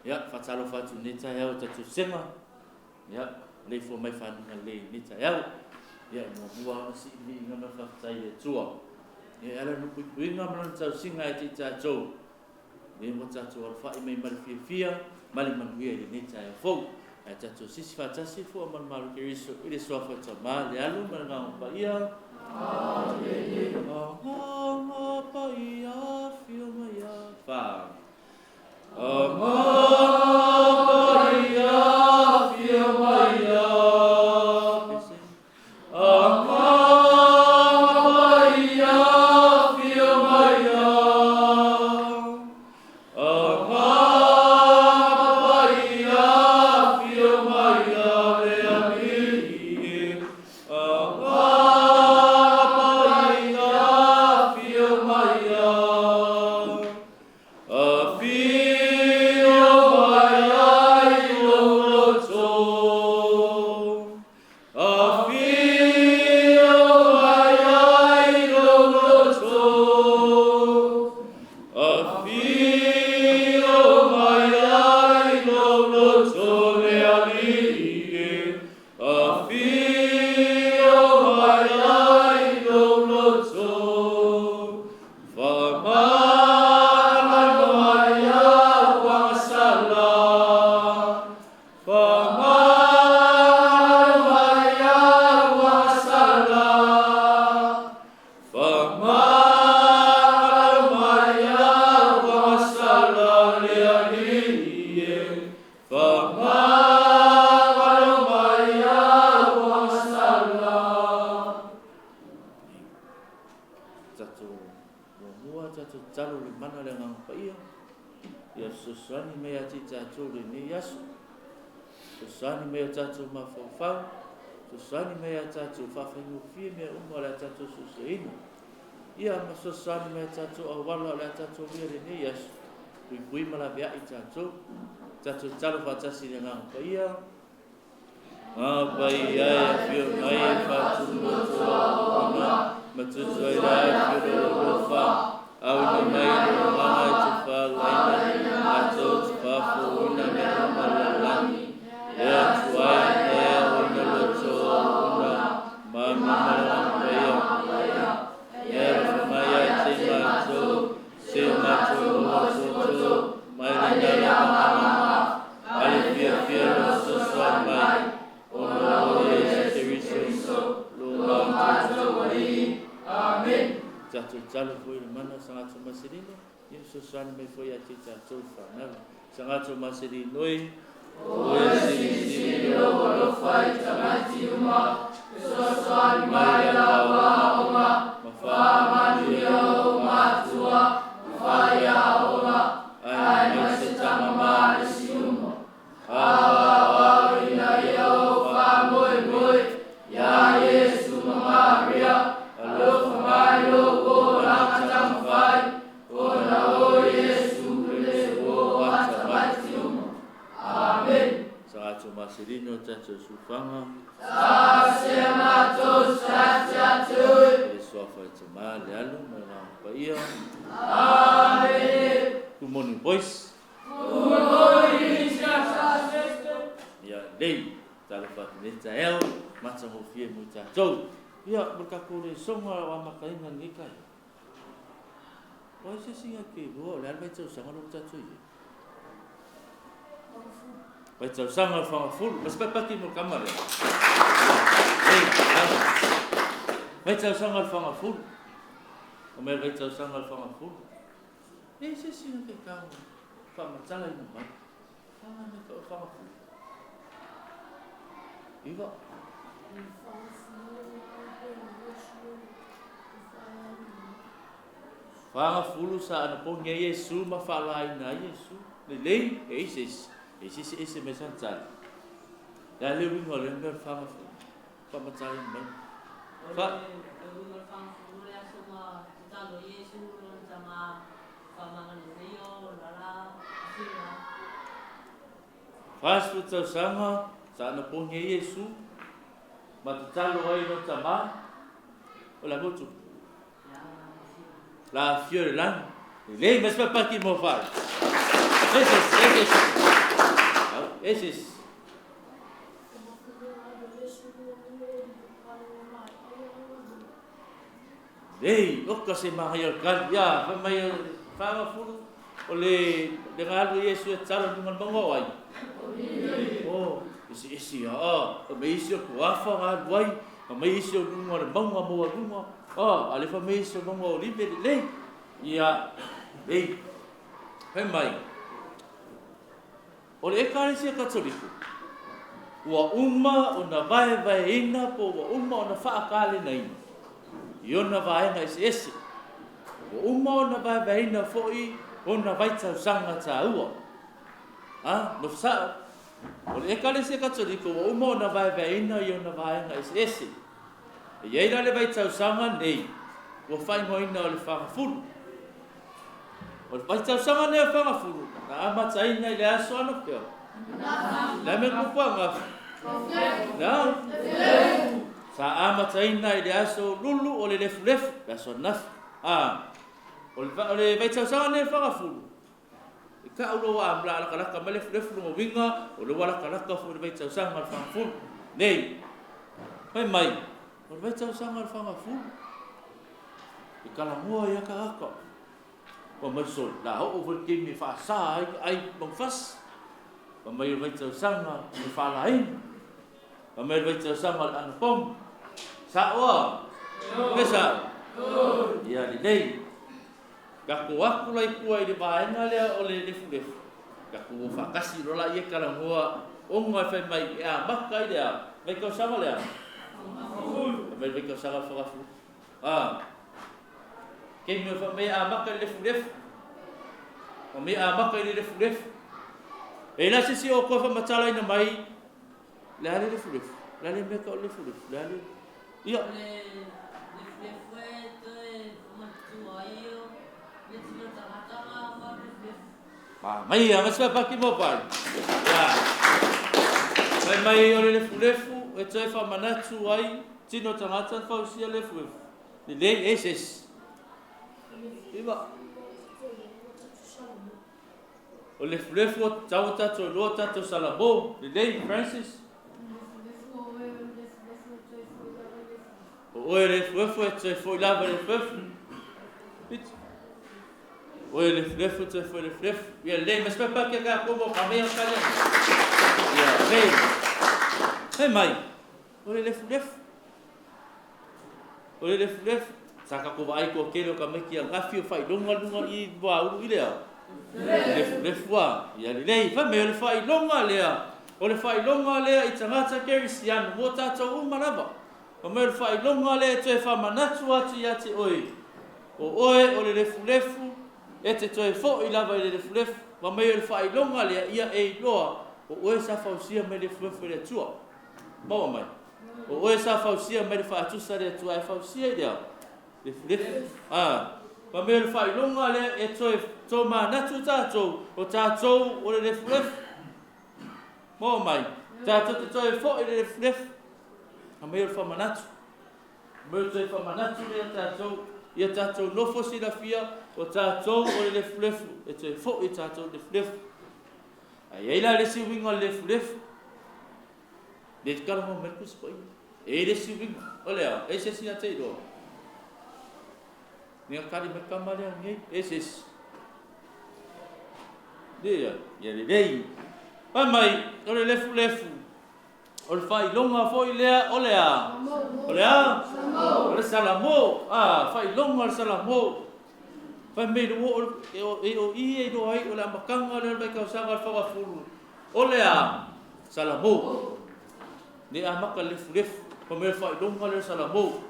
Ia, faatalofa atu i lenei taeao i tatou sega. Ia, maleifua mai fanuga lelei i lenei taeao. Ia, e muamua lava ona sii viiga ma le faafetai i le Atua. Ia, e ala i lona puipuiga ma lona tausiga ia te i tatou, lea ua tatou alafai mai ma le fiafia ma le manuia i lenei taeao fou. Ae tatou sisi faatasi le fua ma le Malo Keriso i le Suafa o le Tama, le Alu ma le Agaga Paia. Amene. Agaga Paia, afio mai fa. Agaga Paia, afio mai. Agaga Paia, afio mai. Agaga Paia, afio mai le Alii. Agaga Paia, afio mai. Afio mai ai lou loto. Afio mai ai lou loto. Afio mai ai lou loto le Alii. Afio mai ai lou loto. Faamagalo mai au agasala. Faamagalo mai au agasala. Faamagalo mai au agasala le Alii. Faamagalo mai au agasala. Tatou muamua tatou tatalo i le mana o le Agaga Paia ia fesoasoani mai ia te i tatou i lenei aso. Fesoasoani mai o tatou mafaufau, fesoasoani mai ia tatou faafaigofie mea uma o le a tatou suesueina. Ia ma fesoasoani mai ia tatou auala o le a tatou uia i lenei aso. Puipui ma laveai tatou. Tatou tatalo faatasi i le Agaga Paia. Agaga Paia e afio mai e faatumu atu auauna ma tutu ai la e afio lou alofa, auina mai lou agaga e te faalaina matou te faafouina mea uma o le lalolagi. Le Atua e e aoina loto auauna ma ma le Agaga Paia. E alofa mai ia te i matou, se o matou maua atoatoa mai le nalomagaga, a le fiafia lou fesoasoani mai, ona o Iesu Keriso, lo matou Alii. Amene. Tatou tatalo foi i le mana o Sagato Maselino, ia fesoasoani mai foi ia te i tatou i fanau. Sagato Maselino e, O e silisili lou alofa i tagati uma, fesoasoani mai lau aoga, ma faamanuia ou matua, ma faiaoga, aemaise tama malosi uma. Aoaoina ia ou faamoemoe iā Iesu ma Maria, alofa mai lou olaga taumafai, ona o Iesu le uo a tamaiti uma. Amene. Sagato Maselino tatou sufaga. Sa sea matou sa te oe. I le Suafa o le Tama, le Alu ma le Agaga Paia. Amene. Good morning, boys. Good morning. Ia lelei, talofa atu i lenei taeao, matagofie mo i tatou. Ia, mo le tatou lesona o amataina i lenei taeao. O ai se isi na te iloa o le a le vaitausaga lea ua tatou i ai? Vaitausaga o le fagafulu. Ma se paipati mo le tama lea. Ei, vaitausaga o le fagafulu. O mea le vaitausaga o le fagafulu. E se isi na te tau faamatalaina mai. Fana me o fagafulu. Iva. Fagafulu sa anapogi ai Iesu ma faalaina ai Iesu. Lelei, e i se isi. E se isi ese mai sana tali. Le a le uiga o lea mea o le fagafulu. Faamatalaina mai. O le uiga o le fagafulu le aso ma tatalo ai Iesu lona tama faamagalo nei o lala afioga. 40 tausaga sa anapogi ai Iesu ma tatalo ai lona tama o le a mea o tupu? La afio i le lagi. Lelei ma se papaki mo fale. Ese, ese. E se isi. Lei, oka se manaia o le tali. Ia, fai mai o le fagafulu, o le le galu Iesu e tatalo i luga o le mauga o ai? O, eseese ia, a, fai mai isi o Tuafa galu ai, fai mai isi o luga o le mauga maualuga, a, a le fai mai isi o mauga o Olive lelei. Ia, lelei. Fai mai, o le Ekalesia Katoliko, ua uma ona vaevaeina po ua uma ona faakalenaina i ona vaega eseese. Ua uma ona vaevaeina foi ona vaitausaga taua. A, nofo sao. O le Ekalesia Katoliko ua uma ona vaevaeina i ona vaega eseese. E i ai la le vaitausaga nei ua faaigoaina o le Fagafulu. O le vaitausaga nei o le Fagafulu na amataina i le aso anofea? Le a mea tupu angafi? Le a? Sa amataina i le aso lulu o le lefulefu, le aso ananafi. A, o le vaitausaga nei o le Fagafulu, E tau loa ua la lakalaka mai lefulefu lona uiga o lea ua lakalaka foi le vaitausaga o le fagafulu nei. Fai mai, o le vaitausaga o le fagafulu e talanoa ai a tagata. Fai mai sole, la oo foi le taimi e faasa ai ona ai manufasi. Fai mai o le vaitausaga o le faalaina. Fai mai o le vaitausaga o le anapogi. Sao a? Pe sao? Ia lelei. Tatou atu la i tua i le vaega lea o le lefulefu, tatou o faatasi loa laia e talanoa ona e fai mai e amata i le a? Vaitausaga le a? Fai mai le vaitausaga le fagafulu. A. Taimi o fai mai e amata i le lefulefu. Fai mai e amata i le lefulefu. E i la se isi o outou e faamatalaina mai le a le lefulefu? Le a le mea tau o le lefulefu? Le a le Ia. O le lefulefu e toe matua ai o le tino tagata na ma lefulefu. Manaia, ma se paki mo pai. Ia. Fai mai o le lefulefu e toe faamanatu ai tino tagata na fausia lefulefu. Lelei, e se isi. Iva. O le lefulefu o tatau o tatou iloa tatou salamo. Lelei, Francis. O oe o le efuefu e toe foi lava i le efuefu. Pita. O oe o le efuefu e toe foi i le efuefu. Ia lelei, ma se papa kia ka komo ka mea ka lea. Ia lelei. Fai mai, o le lefulefu. O le lefulefu. Sa tatou vaai toa tele o tamaiti ananafi o faailoga luga i Vaaulu i le a? Lefulefu a. Ia lelei. Fai mai o le faailoga lea, o le faailoga lea i tagata kerisiano mo tatou uma lava. Fai mai o le faailoga lea e toe faamanatu atu ia te oe, o oe o le lefulefu, e te toe foi lava i le lefulefu. Fai mai o le faailoga lea ia e iloa o oe sa fausia mai lefulefu e le Atua. Maua mai. O oe sa fausia mai le faatusa a le Atua ae fausia i le a? Lefulefu. A. Fai mai o le faailoga lea e toe tomanatu tatou, o tatou o le lefulefu. Maua mai. Tatou te toe foi i le lefulefu. Fai mai o le faamanatu. Fai mai o le toe faamanatu lea tatou, ia tatou nofo silafia, o tatou o le lefulefu, e toe foi tatou i le lefulefu. Ae i ai la le isi uiga o le lefulefu. Le talanoa mai le Tusi Paia. E i ai le isi uiga. O le a? E se isi na te iloa? Ni a tali mai tama lea nei. E se isi. Ia, ia lelei. Fai mai, o le lefulefu, o le faailoga foi lea o le a? O le a? O le salamo. A, faailoga o le salamo. Fai mai, e o i e iloa ai o le amataga lea o le vaitausaga o le fagafulu. O le a? Salamo. Ne amata lefulefu. Fai mai o le faailoga lea o le salamo.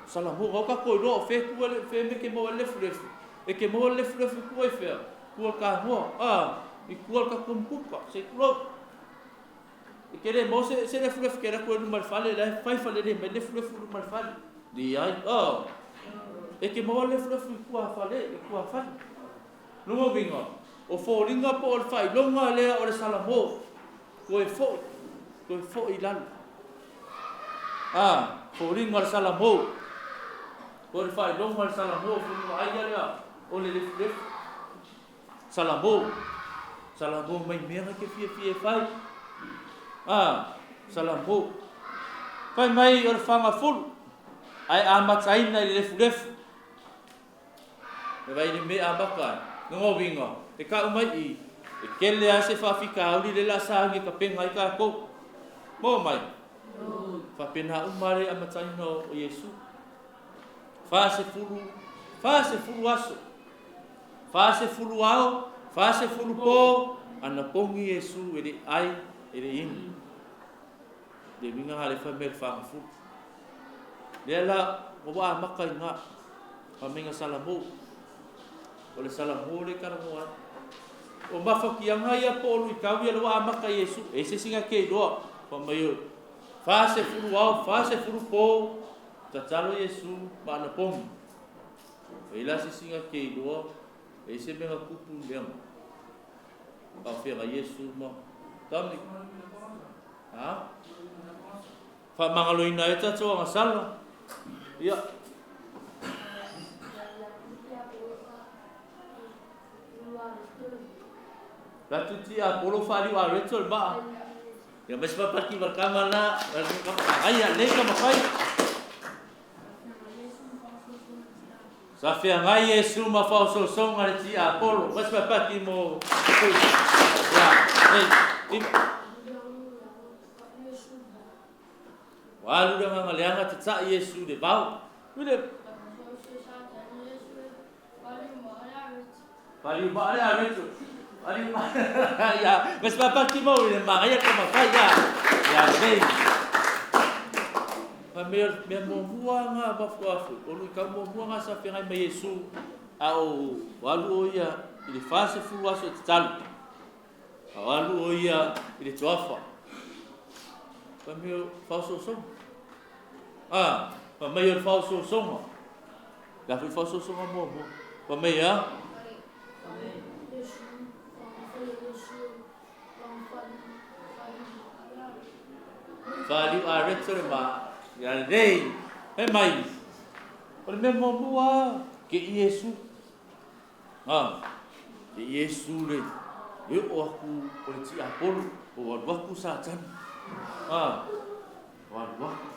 Salamo, gau tatou iloa o fea tua le, fea mea ke maua ai le lefulefu. E ke maua le lefulefu i tua i fea? Tua i Kamoa, a, i tua i le tatou umukuka, se i tulou. E ke le maua se, se lefulefu ke alu atu ai i luma o le fale, la e fai falelei mai le lefulefu i luma o le fale. Leai, a, e ke maua le lefulefu i tua fale, i tua fale. Lona uiga, o foliga po o le faailoga lea o le salamo, toe foi, toe foi i lalo. A, foliga o le salamo, po o le faailoga o le salamo, foliga ai lea o le lefulefu. Salamo. Salamo mai mea ngai ke fiafia e fai. A, salamo. Fai mai o le fagafulu, ae amataina i le lefulefu. E vai le mea amata ai. Nogo winga, e kau mai i, e kele a se faafitauli le la sa ngi ka penga i kākou. Mo mai. Faapena uma le amataina o Iesu. 40, 40 aso. 40 ao, 40 po, anapogi Iesu e le ai, e le inu. Le winga ha le wha mea le whangafulu. Lea la, ua amaka i ngā, whaminga salamo. O le salamo le karamoa ai. O mafakianga ia po o luitau ia le ua amaka i Iesu. E se singa ke iloa. Wha mai o, 40 ao, 40 po, tatalo Iesu ma anapogi. E ila se singa ke iloa, e se mea kupu mea. Whawhenga Iesu ma tami. Ha? Whamangaloina e tātou anga sala. Ia. La tuti a polo whariu a reto le maa. Ia mai se papaki markama na. Ai a leka mawhai. Sa whiangai Iesu ma whaososonga le ti a polo. Mai se papaki mo. Ia. Nei. Ima. Walu le nganga leanga te tai Iesu le vau. Wile. Paliu ma ale a reto. Paliu ma. Ya, mas papaki mo le ma ya ka mawhai ya. Ya nei. Ma mea mea mo mua ngā mafu afu. O lui ka mo mua ngā sa whiangai mai Iesu. A o walu o ia i le 40 aso te talu. A walu o ia i le tuafa. Pa mea whaososonga. Ah, pa mai o le whaososonga. La fui whaososonga mua mua. Pa mai a? Whaliu a reto le ma. Ia nei. He mai. O le mea mua mua ke Iesu. Ah, ke Iesu le. Le o aku o le ti Apollo. O alu aku Satani. Ah, o alu aku.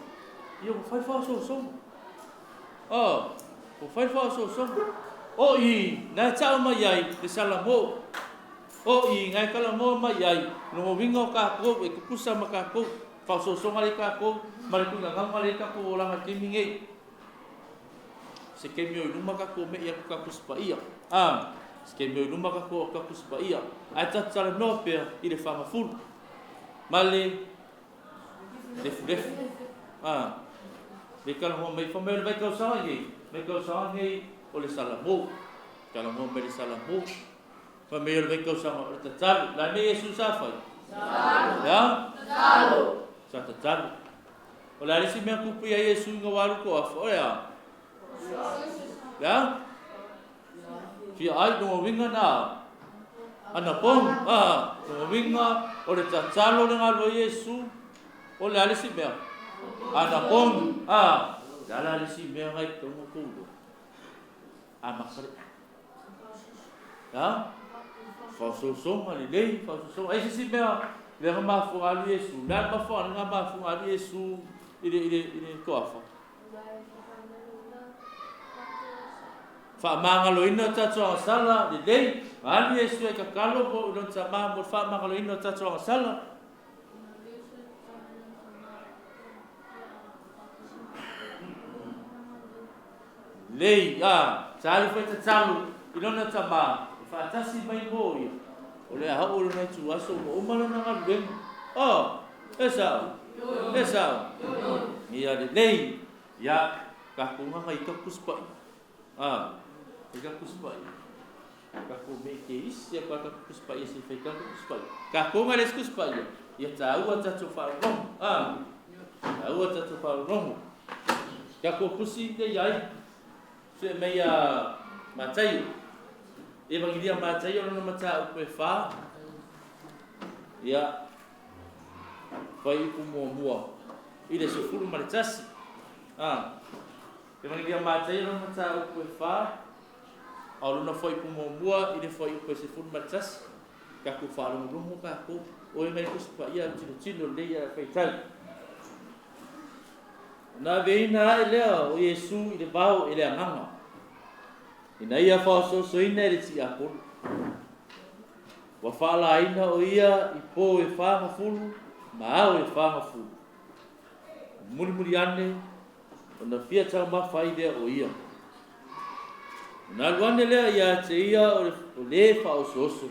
Ia o whai whaososonga. Ah, o whai whaososonga. O i, nā tau mai ai, le salamo. O i, ngai kala mo mai ai, no winga o kākou, e kukusa ma kākou, whaososonga le kākou, ma le kuinga nganga le kākou o langa kemi ngei. Se kemi o i luma kākou me ia ku kākou spa ia. Ah, se kemi o i luma kākou o kākou spa ia. Ai tatala noa pea i le whangafulu. Ma le lefu lefu. Ah, le kala hoa mai whamai o le vai kausaga ngei. Mai kausaga ngei o le salamo. Kala hoa mai le salamo. Whamai o le vai kausaga o le tatalu. La nei Iesu sa whai? Tatalu. Ya? Tatalu. Sa tatalu. O le alisi mea kupu ia Iesu inga walu ko afa. O ea? Ya? Fia ai nunga winga nā. Ana pong. Ah, nunga winga o le tatalo le ngalo Iesu. O le alisi mea. Ana pong. Ah, le ala alisi mea ngai tongo koulo. A makare. Ya? Whaososonga le lei, whaososonga. Ai sisi mea, le nga mafunga alu Iesu. Le ala mafunga, le nga mafunga alu Iesu i le toafa. Whaamangaloina o tātou angasala, le lei, alu Iesu e kakalo po ulon ta maa mo whaamangaloina o tātou angasala. Lei, a, sa alu whai tatalu, ilona ta maa, e whaatasi mai mo ia. O le aha o lona tu aso, mo umala na ngalu lenga. Oh, e sao, e sao. Ia le lei, ia, ka konga i ka kuspa i. Ah, i ka kuspa i. Ka ko me ke isi, ia ka kuspa i, se whai ka kuspa i. Ka konga les kuspa i, ia tāua tātou wharongo. Ah, tāua tātou wharongo. Ka ko pusi te iai, se mei a Mataio. Evangelia Mataio lona mata upe wha. Ia, whai upu mua mua. I le sefulu ma le tasi. Ah, Evangelia Mataio lona mata upe wha. Au lona whai upu mua mua, i le whai upu e sefulu ma le tasi. Tatou faalogologo tatou, oe mai Tusi Paia le tilotilo lelei ae faitau. Ona aveina ae lea o Iesu i le vao e le Agaga, ina ia faaosoosoina e le tiapolo. Ua faalaina o ia i po e 40 ma ao e 40. Mulimuli ane, ona fia taumafa ai lea o ia. Ona alu ane lea ia te ia o le faaosooso,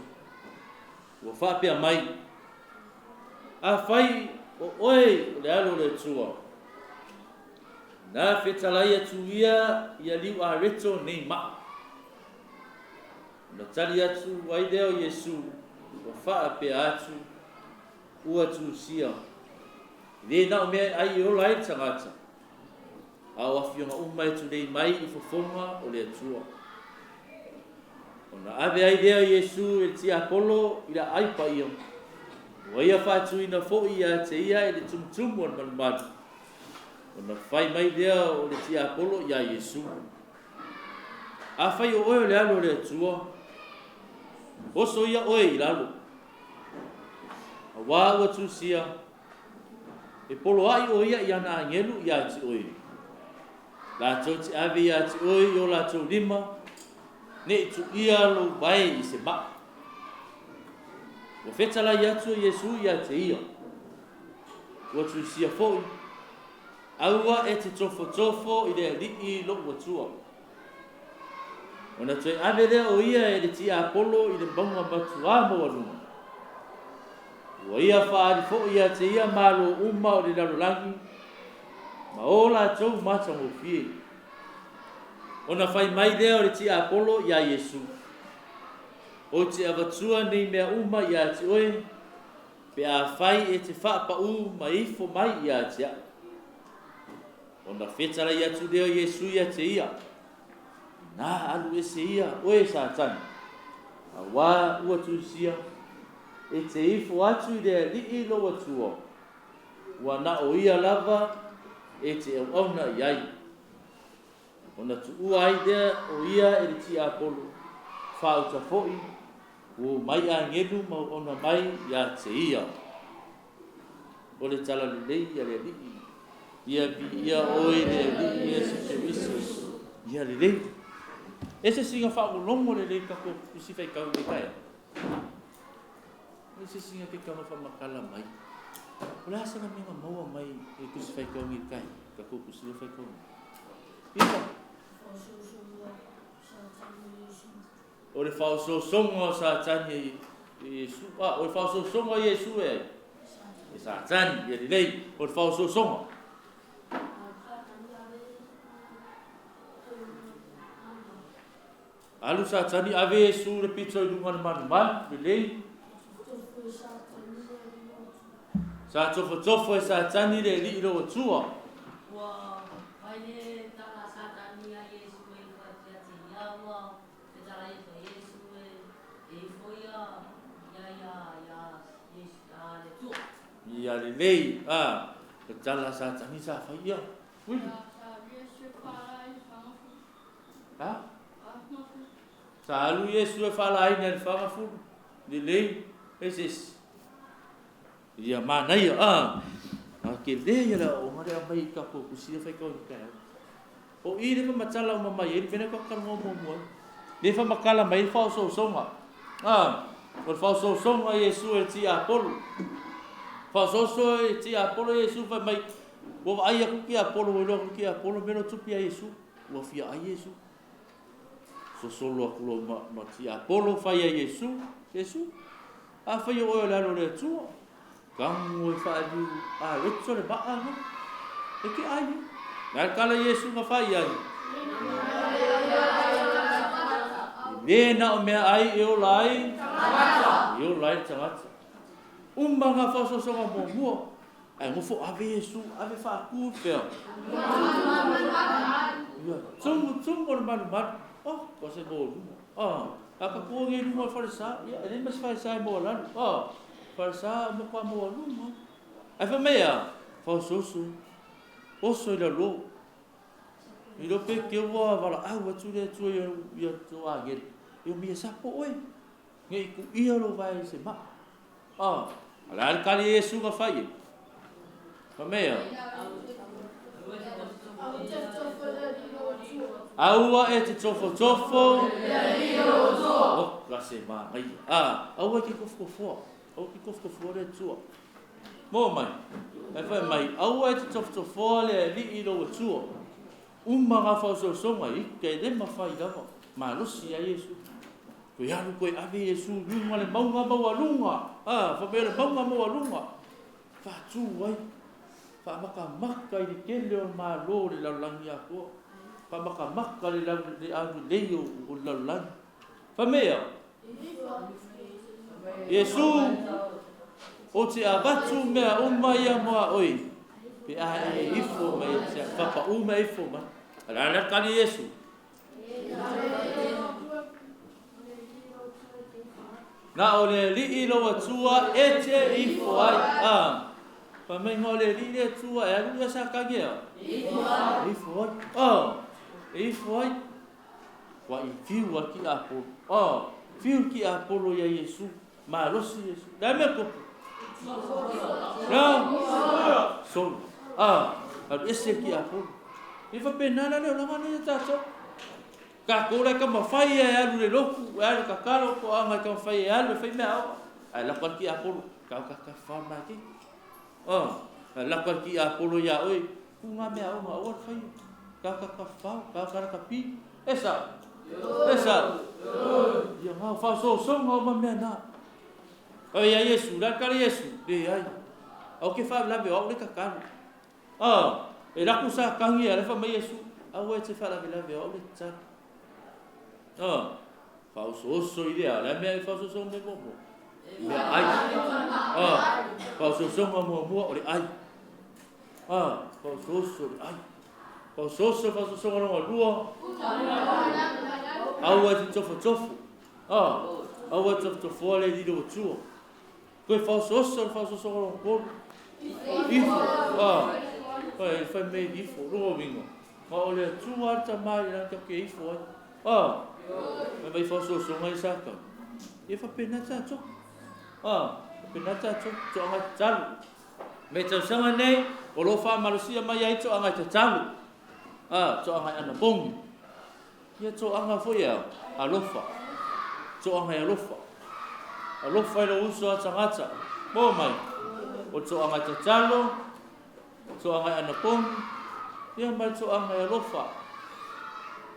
ua faapea mai, Afai o oe o le Alo o le Atua, na fetalai atu ia ia liu areto nei maa. Ona tali atu ai lea o Iesu, ua faapea atu, ua tusia, e le na o mea e ai e ola ai le tagata, a o afioga uma e tulei mai i fofoga o le Atua. Ona ave ai lea o Iesu e le tiapolo i le aai paia, ua ia faatuina foi ia te ia e le tumutumu o le malumalu. Ona fai mai lea o le tiapolo iā Iesu, Afai o oe o le Alo o le Atua, oso ia oe i lalo, auā ua tusia, e poloaʻi o ia i ana agelu iā te oe. Latou te ave iā te oe i o latou lima, neʻi tuuia lou vae i se maa. Ua fetalai atu o Iesu iā te ia, ua tusia foi, aua e te tofotofo i le Alii lou Atua. Ona toe ave lea o ia e le tiapolo i le mauga matuā maualuga. Ua ia faaali foi ia te ia malo uma o le lalolagi ma o latou matagofie. Ona fai mai lea o le tiapolo iā Iesu, Ou te avatua nei mea uma iā te oe, pe afai e te faapaū ma ifo mai iā te aʻu. Ona fetalai atu lea o Iesu ia te ia, Na alu ese ia oe Satani, auā ua tusia, e te ifo atu i le Alii lou Atua, ua na o ia lava e te auauna i ai. Ona tuua ai lea o ia e le tiapolo, faauta foi, ua omai agelu ma auauna mai ia te ia. O le talalelei a le Alii, ia viia oe le Alii Iesu Keriso. Ia lelei. E se siga faalogologo lelei tatou tusi faitau i lenei taeao. E se siga ke tama faamatala mai. O le a sana mea na maua mai i le tusi faitau nei taeao, tatou tusi lea faitau nei. Ia. O le faaosoosoga o Satani e Iesu. A, o le faaosoosoga o Iesu e ai? E Satani, ia lelei. O le faaosoosoga. Alu Satani ave Iesu le pito i luga o le malumalu, lelei. Sa tofotofo e Satani le Alii lou Atua. Ua fai le tala a Satani iā Iesu e ifo atu ia te ia, ua fetalai atu a Iesu e ifo ia ia ia ia Iesu a le Atua. Ia lelei, a, le tala a Satani sa fai ia. Ui. A? Sa alu Iesu e faalaina i le fagafulu. Lelei, e se isi. Ia manaia, a. A tele ia le aoaoga lea aumai i tatou tusi lea faitau i taeao. O i le faamatala uma mai ai le mea lea tatou talanoa muamua ai. Le faamatala mai ai le faaosoosoga. A, o le faaosoosoga a Iesu e le tiapolo. Faaosooso e tiapolo Iesu fai mai, ua vaai atu tiapolo, ua iloa atu tiapolo mea lea o tupu ia Iesu. Ua fia ai Iesu. Sosolo atu loa ma, ma tiapolo fai ai Iesu, Iesu, afai o oe o le Alo o le Atua, tago e faaliu areto le maa na, e te ai ai. Le a le tala Iesu na fai ai? E le na o mea ai e ola ai, e ola ai le tagata. Uma ngā faaosoosoga muamua, ae nofo ave Iesu, ave faatu pea. Ia, tumutumu o le malumalu. Oh, ua se maualuga. Ah, a ka kua nei luma o le falesa, ia, e leai ma se falesa e maualalo. Ah, falesa o matua maualuga. Ae fai mai a, faaosooso, oso i lalo. I lo pe ke ua valaau atu le Atua ia tou agelu, e o mai e sapo oe. Ne i kuʻia lou vae i se maa. A o le a le kali a Iesu na fai ai? Fai mai a? Aua e te tofotofo Oka se manaia. A, aua e te tofotofoa. Aua e te tofotofoa le Atua. Maua mai. Ae fai mai, aua e te tofotofoa le Alii i lou Atua. Uma ngā whaososoga i ke le mawhai lava. Malosi ia Iesu. Toe alu toe ave Iesu i luga le mauga maualuga. A, fai mai o le mauga maualuga. Faatū ai. Faamakamaka i le tele o malo o le lalolagi atoa. Faamakamaka le lau le aulelei o le lalolagi. Fai mai a? Iesu, Ou te avatu mea uma ia mo a oe, pe a e ifo mai ia te au. Fapaʻu mea ifo mai. A le a le kali Iesu? Na o le Alii lou Atua e te ifo ai. A, fai mai na o le Alii le Atua e alu ia sa kagi a? Ifo ai. Ifo ai. A, e ifo ai. Ua i fiu a ki Apolo. A, fiu ki Apolo ia Iesu. Malosi Iesu. Le a mea tupu? La, solo. A, alu ese ki Apolo. E faapena la le olaga nei a tatou. Tatou la e taumafai e alu le lotu, e alu tatalo, toaga e taumafai e alu e fai mea aoga. Ae lako atu ki Apolo, tau ka ka fa mai ke. A, ae lako atu ki Apolo ia oe, ku ngā mea aoga aua le whaia. Tau ka ka fa, tau ka ka pi. E sa. E sa. Ia ngā whaosoosonga o ma mea nā. Oi ia Iesu, la kare Iesu, le ai. Au ke whaalawe o au le tatalo. A, e raku sa kangi a lefa mai Iesu, aua e te whaalawe o au le tatalo. A, whaosooso i lea, le mea e whaosooso me muamua. Mea ai. A, whaosoosonga muamua o le ai. A, whaosooso le ai. Whaosooso, whaosoosonga longa lua. Aua e te tofotofo. A, aua e te tofotofoa le lilo o tua. Toe whaosooso le whaosoosonga longa tolu. Ifo. A, e whai mei ifo, longa winga. Ma o le Atua le Tama i le lagi ke ifo ai. A, mai mai whaosoosonga i sa kau. E whapena tātou. A, whapena tātou. Toanga tatalo. Me tausaga nei, o lo whamalosia mai ai toanga i tatalo. A, toanga i anapongi. Ia toanga foi e alofa. Toanga e alofa. Alofa i lo uso a tangata. Mo mai. O toanga i tatalo, toanga i anapongi, ia mai toanga e alofa.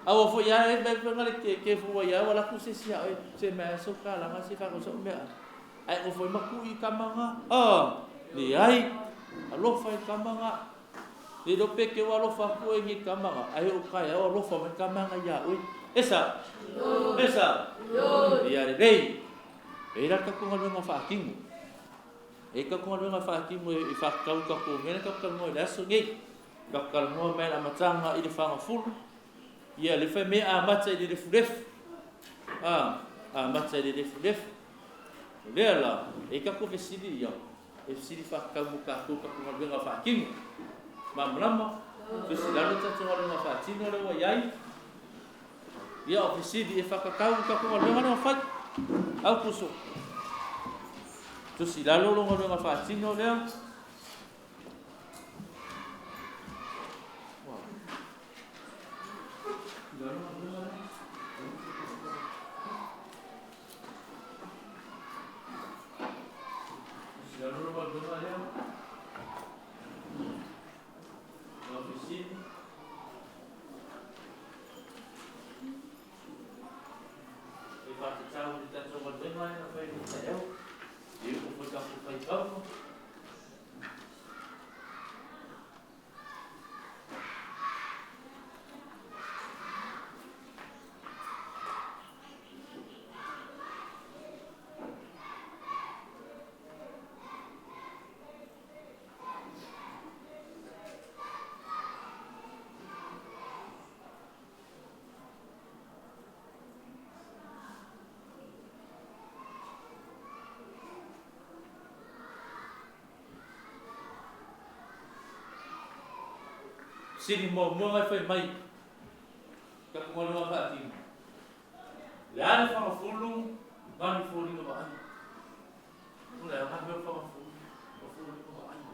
Aua foi ia e mai whangale ke ke fua ia wala ku se sia e se mea so ka langa se ka so mea. Ai o foi maku i kamanga. A, le ai alofa i kamanga. Le lo pe ke alofa ku e ngi kamanga. Ai o kai au alofa mai kamanga ia oi. Esa. Esa. Ia le rei. E ra ka ko ngaluenga whaakimo. E ka ko ngaluenga whaakimo e whakau ka ko mena ka ko le aso nei. Ka kalanoa mai le amataga i le fagafulu, ia le fai mea amata i le lefulefu. A, amata i le lefulefu. O lea la, e tatou fesili ia, e fesili faatatau mo tatou tatou galuega faatino. Malamalama, tusi lalo tatou galuega faatino lea ua i ai. Ia o fesili e faatatau i tatou galuega lea ua fai. Au kuso. Tusi lalo lo galuega faatino lea. Sili muamua ngai fai mai tatou galuega faatino. Le a le fagafulu Mani foliga vaaia. O le aga mea fagafulu, o foliga vaaia.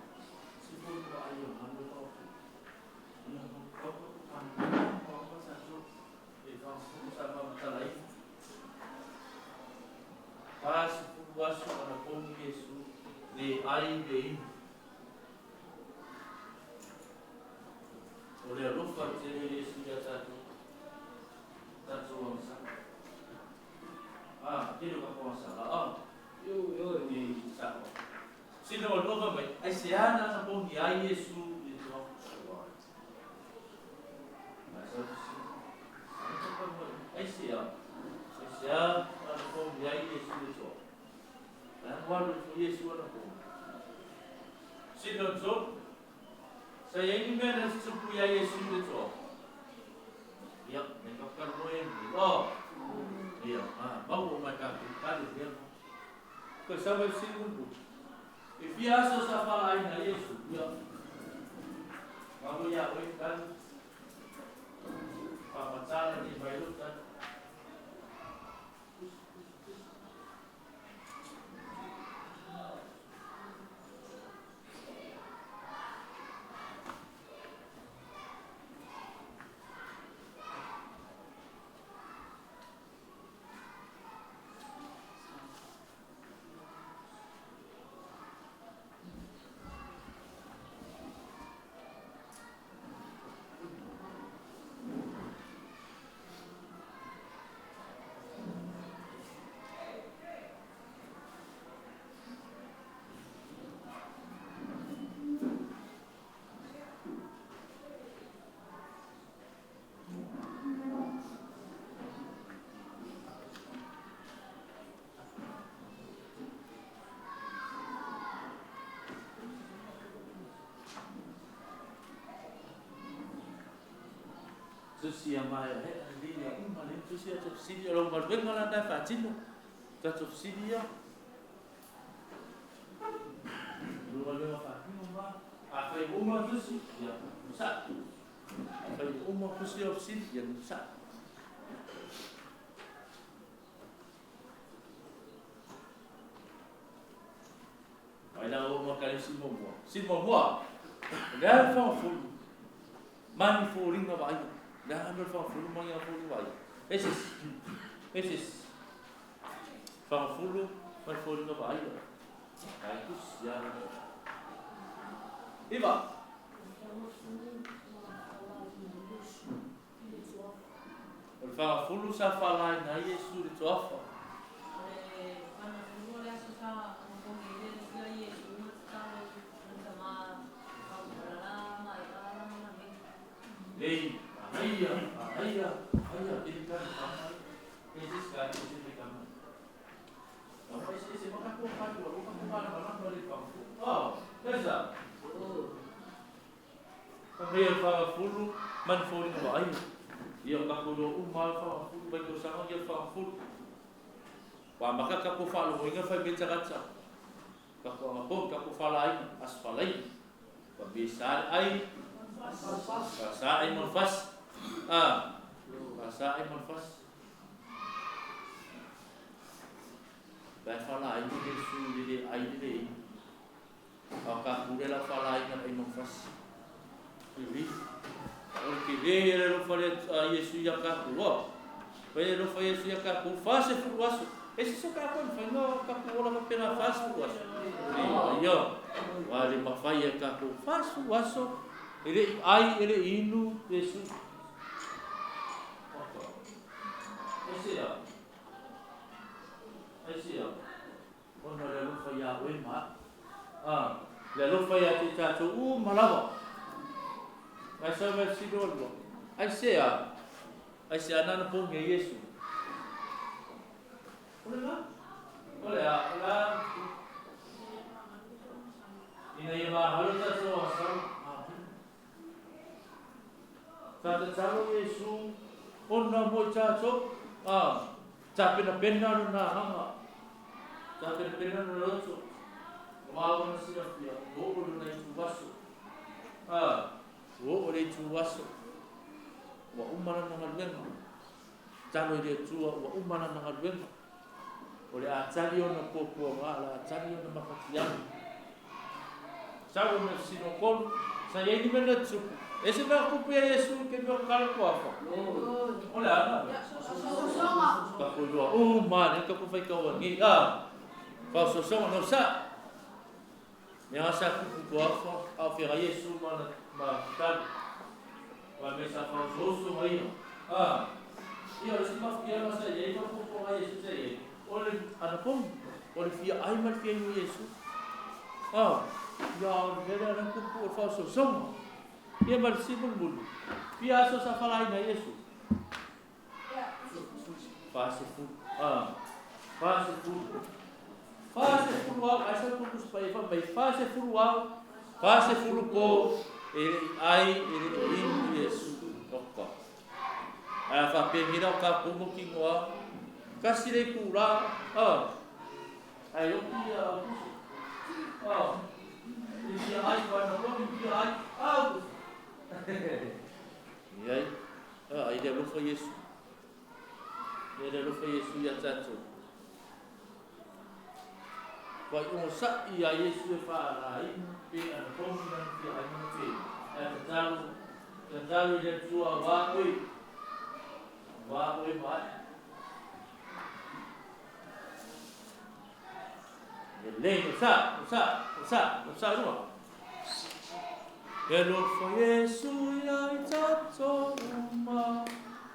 Si foliga vaaia o mea fagafulu. Ia, kau kau kau kau kau sa so. E fagafulu sa mamatala ifo. 40 aso anapogi Iesu, le ai le inu. O le alofa tele o Iesu ia tatou, tatou agasala. Ah, tele o tatou agasala, ah. I sao. Sina o lua mai, ai se ana anapogi ai Iesu i le toa. Ai se a, ai se a anapogi ai Iesu i le toa. Ai walu i Iesu anapogi. Sina o tolu, sa iai ni mea na tutupu ia Iesu i le toa. Ia, me kakaloe ni. Oh. Ia, ah, mau o mai ka kale lea. Ko sa mai sinupu. E fia aso sa fala ai na Iesu. Ia. Mau ia oi kan. Pa matala ni mai lo kan. Tusi ia mai he li ia uma le tusi ia tafsiri o lo galuega la na faatino. Ta tafsiri ia. Lo galuega faatino ma a fai uma tusi ia sa. A fai uma tusi ia tafsiri ia sa. Mai la o ma kale si mo mo. Si mo mo. Le fa fulu. Mani fo ringa vai. Le ha me fa fulu mani fo ringa vai. Esis. Esis. Fa fulu mani fo ringa vai. Ai tus ya. Iva. O le fagafulu sa faalaina ai Iesu i le toafa. Lei, aia, aia, aia, ele ka ka. Esis ka ese me ka. Não, ese ese maka ko pa ko ko ko pa na na le pa. Oh, esa. Ka me fagafulu man fo ringa vai. Ia ka ko lo uma fagafulu bai ko sanga ia fagafulu. Wa maka ka ko fa lo inga fa be tsaka. Ka ko nga po ka ko fa lai asfalai. Wa be sa ai Sa ai manfas. Ah. Sa ai manfas. Vai falar ai le su le ai le. A ka ku le la falar ai na ai manfas. Li. O que ve ele lo fale a Yesu ia ka ku. Vai lo fa Yesu ia ka ku fa se fu aso. Esse so ka ku fa no ka ku ola pena fa fu aso. Ia. Wa le ma fa ia ka ku fa fu aso. Ele ai ele inu Yesu. Esse ya. Esse ya. Ona le lo fa ia oi ma. Ah, le lo fa ia te tatou u malawa. Mai sa mai si lo lo. Ai se ya. Ai se ana po nge Yesu. Ole la. Ole a la. Ina ia ma halu tatou sa. Sa te talo Yesu ona mo tatou. Ah, ta pena pena no na hanga. Ta pena pena no loto. Wa ona sira fia. O o na itu waso. Ah, o o le itu waso. Wa umana na galuega. Talo i le Atua ua uma lana galuega. O le a tali ona puapuaga, o le a tali ona mafatiaga. Sau o mea fesilogolu, sa i ai ni mea na tutupu. E se mea tupu ia Iesu i taimi o tatalo tuafa. O le a na mea? Tatou iloa uma lea tatou faitau ai nei, a? Faaosoosoga, no sa. Mea sa tupu tuafa, a o feagai Iesu ma ma tatalo. Ma mea sa faaosooso ma ia. A? Ia, o le isi mafatiaga sa i ai ma puapuaga a Iesu sa i ai, o le anapogi, o le fia ai ma le fia inu o Iesu. A, ia, o le mea lea na tupu o le faaosoosoga. Ia ma le fesili mulimuli, fia aso sa falaina ai Iesu? 40. A, 40. 40 ao, ai sa tupu se paia fai mai, 40 ao, 40 po, e le i ai, e le i inu Iesu. Oka. Ae a faapea la o tatou mautinoa, tasi le itula, a, ae oti ia Aukuso. A, i fia ai, anapogi fia ai, a Aukuso. Iai, a, ai le alofa Iesu. Ia le alofa Iesu ia tatou. Ua i onosai ia Iesu e faalaina pe anapogi lana fia ai ma pe. Ae tatalo, tatalo i le Atua aua oe, aua oe ma ae. Lelei, no sa, no sa, no sa, no sa lua. E alofa Iesu ia i tatou uma.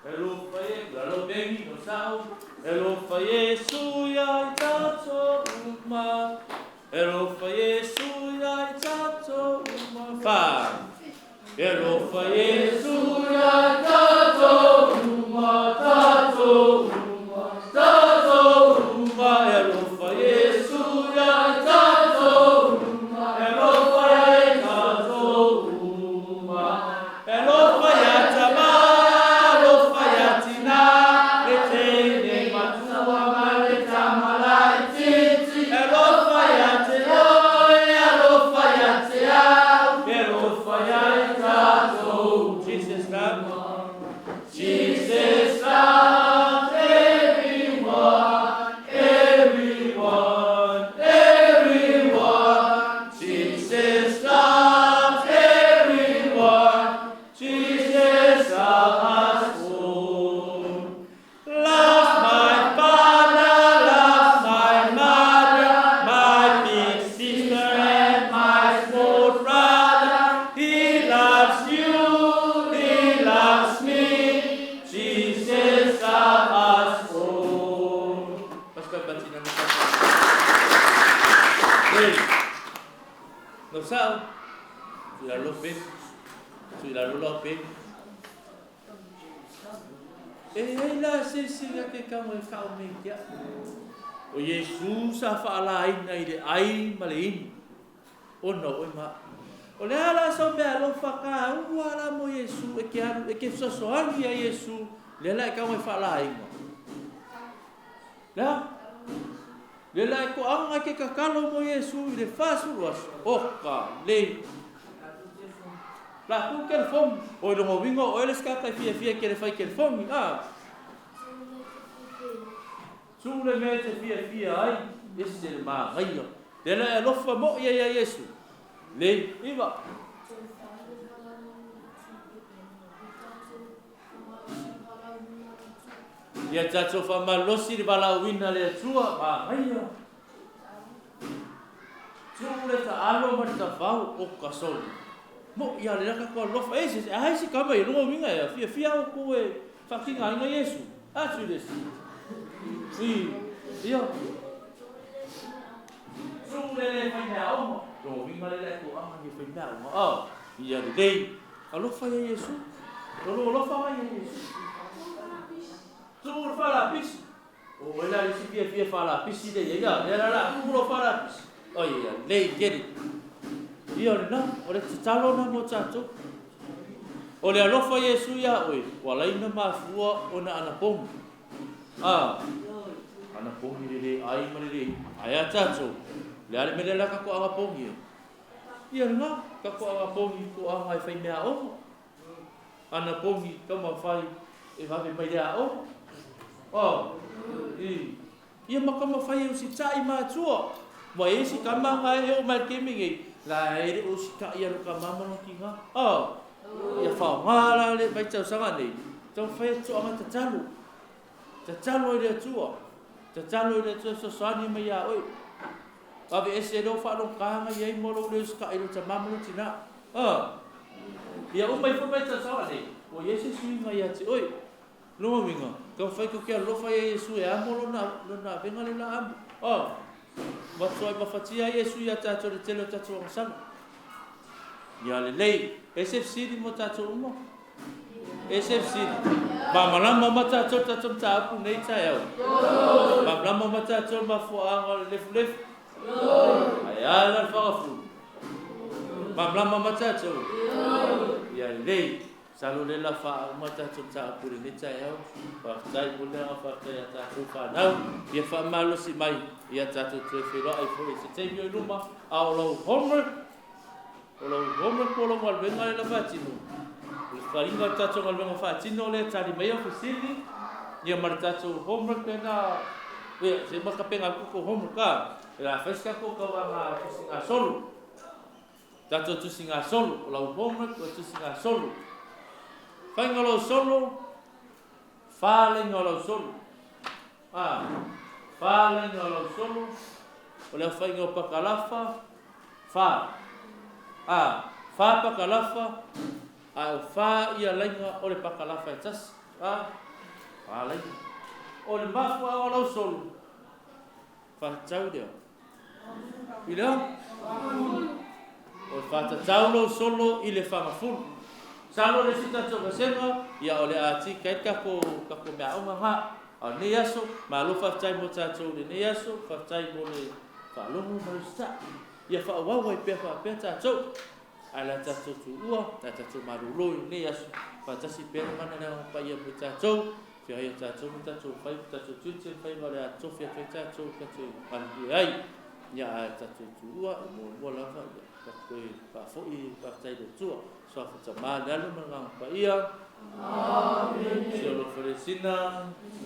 E alofa Iesu, lalo bengi no sao. E alofa Iesu ia i tatou uma. E alofa Iesu ia i tatou uma. Fa. E alofa Iesu ia i tatou uma, tatou uma, tatou uma. E alofa Iesu ia i tatou uma. E alofa ia i tatou uma. E alofa ia tama, alofa ia tina, le teine matua ma le tama laitiiti. E alofa ia te oe, alofa ia te au, e alofa ia i tatou. Jesus loves. Jesus loves everyone, everyone, everyone. Jesus loves everyone. Jesus loves all. Loves my father, loves my mother, my big sister and my small brother. He loves you, he loves me. Jesus loves us all. Pastor Batina no sa. Hey, no sa. Tui lalo pe. Tui lalo lau pe. E ai la se isi a ke kau e whao me kia. O Iesu sa whaalaina i le ai ma le inu. Ona o oe ma. O le a la sau mea alofa ka ua la mo Iesu e ke alu e ke fesoasoani ia Iesu lea la e kau e whaalaina. Lea? Lea la e toaga e ke tatalo mo Iesu i le 40 aso. Oka lei. La ku telefoni. O i longa winga o ele skata e fia fia ke le whai telefoni. A. Tu le mea te fia fia ai. Ese le magaia. Lea la e alofa mo ia ia Iesu. Le iva. Ia tatou faamalosi le valaauina le Atua, magaia. Tuu le taalo ma le tavao o ka soli. Mo ia le laka ko alofa e se ai se kama i lunga winga e fia fia o ku e whakinga inga Iesu. Atu le si. Si. Ia. Tuu le le whai mea oma. Lunga winga le le ko anga ni whai mea oma. Oh, ia le lei. Alofa ia Iesu. Lolo alofa ia Iesu. Tuu le whalapisi. O ela le si fia fia whalapisi le ia. Ia la la tuu lo whalapisi. O ia lei keri. Ia o le na, o le tatalo na mo tatou. O le alofa Iesu ia oe, ua laina mafua o na anapogi. A, anapogi le le ai ma le le ai a tatou. Le ale mele la kako anapogi e. Ia le na, kako anapogi ko anga e whai mea omo. Anapogi ka mawhai e wawe mai le a omo. O, i. Ia ma taumafai e usitai matua. Ua i ai si tama na e oo mai i le taimi nei, la e le o usitai ia lona tama ma lona tina. Oh, ia faoga la le vaitausaga nei, taumafai e toaga tatalo. Tatalo i le Atua. Tatalo i le Atua e fesoasoani mai ia oe. Aveese lou faalogotā na i ai mo lou le usitai i lou tama ma lou tina. Oh, ia uma ifo le vaitausaga nei, ua i ai se suiga ia te oe. Lona uiga, taumafai tou te alofa ia Iesu e amo lona, lona avega lea la amo. Oh, matua e mafatia ai Iesu ia tatou i le tele o tatou agasala. Ia lelei, ese fesili mo tatou uma? Ese fesili. Malamalama uma tatou i le tatou mataupu nei taeao? Malamalama uma tatou i le mafuaaga o le lefulefu? Ae a la le fagafulu? Malamalama uma tatou? Ia lelei. Masalo lea la faauma tatou mataupu i lenei taeao. Faafetai mo le aga faafetai ia tatou fanau. Ia faamalosi mai ia tatou toe feiloai foi i se taimi o i luma. A o lau homework, o lau homework po o lau galuega lea la faatino, o le faiga o le tatou galuega faatino lea e tali mai au fesili, ia ma le tatou homework lena, ia, se ma tapena atu tou homework a, o le a fai se tatou tauaga tusigasolo. Tatou tusigasolo, o lau homework o le tusigasolo. Faiga o lau solo, fa laina o lau solo. A, fa laina o lau solo, o le aofaiga o pakalafa, fa. A, fa pakalafa, a o fa ia laina o le pakalafa e tasi. A, fa laina. O le mafuaaga o lau solo, Faatatau lea. I le a? O le faatatau lou solo i le fagafulu. Masalo le isi tatou vasega, ia o le a tika ai le tatou, tatou meaaoga na. A o lenei aso, malo faafetai mo tatou i lenei aso, faafetai mo le faalogo ma le usitai. Ia faaauau ai pea faapea tatou. Ae le a tatou tuua, le a tatou malolo i lenei aso, faatasi pea le mana le Agaga Paia mo i tatou. Feagai a tatou ma tatou faiva, tatou tiute ma faiva o le a tofi atu ai tatou tatou galulue ai. Ia ae tatou tuua e muamua lava ia tatou toe faafoi faafetai i le Atua. Suafa Tama, le Alo ma le Agaga Paia. Amen. Si o alofa le sina.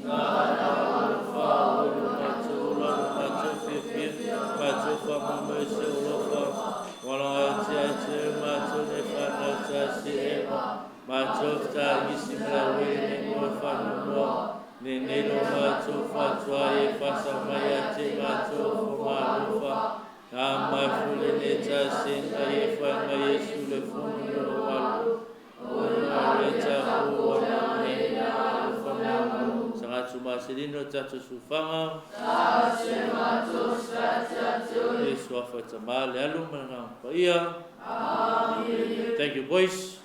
Alofa, o lo matou ola, lo matou fiafia, matou faamoemoe se alofa. Wala ai te ai te matou ne whanau tasi e Matou tagisi ma la uele ne moe whanumua, ne nei lo matou whatua e whasa mai a te matou fo malofa, a mai fule ne ta sen a e whai mai Yesu le funu le lo walo, o na le ta hu o na ne alofa mai. Sangatu Marcelino tatou sufaga. Yesu afa tama le alu ma le agaga paia. Thank you boys.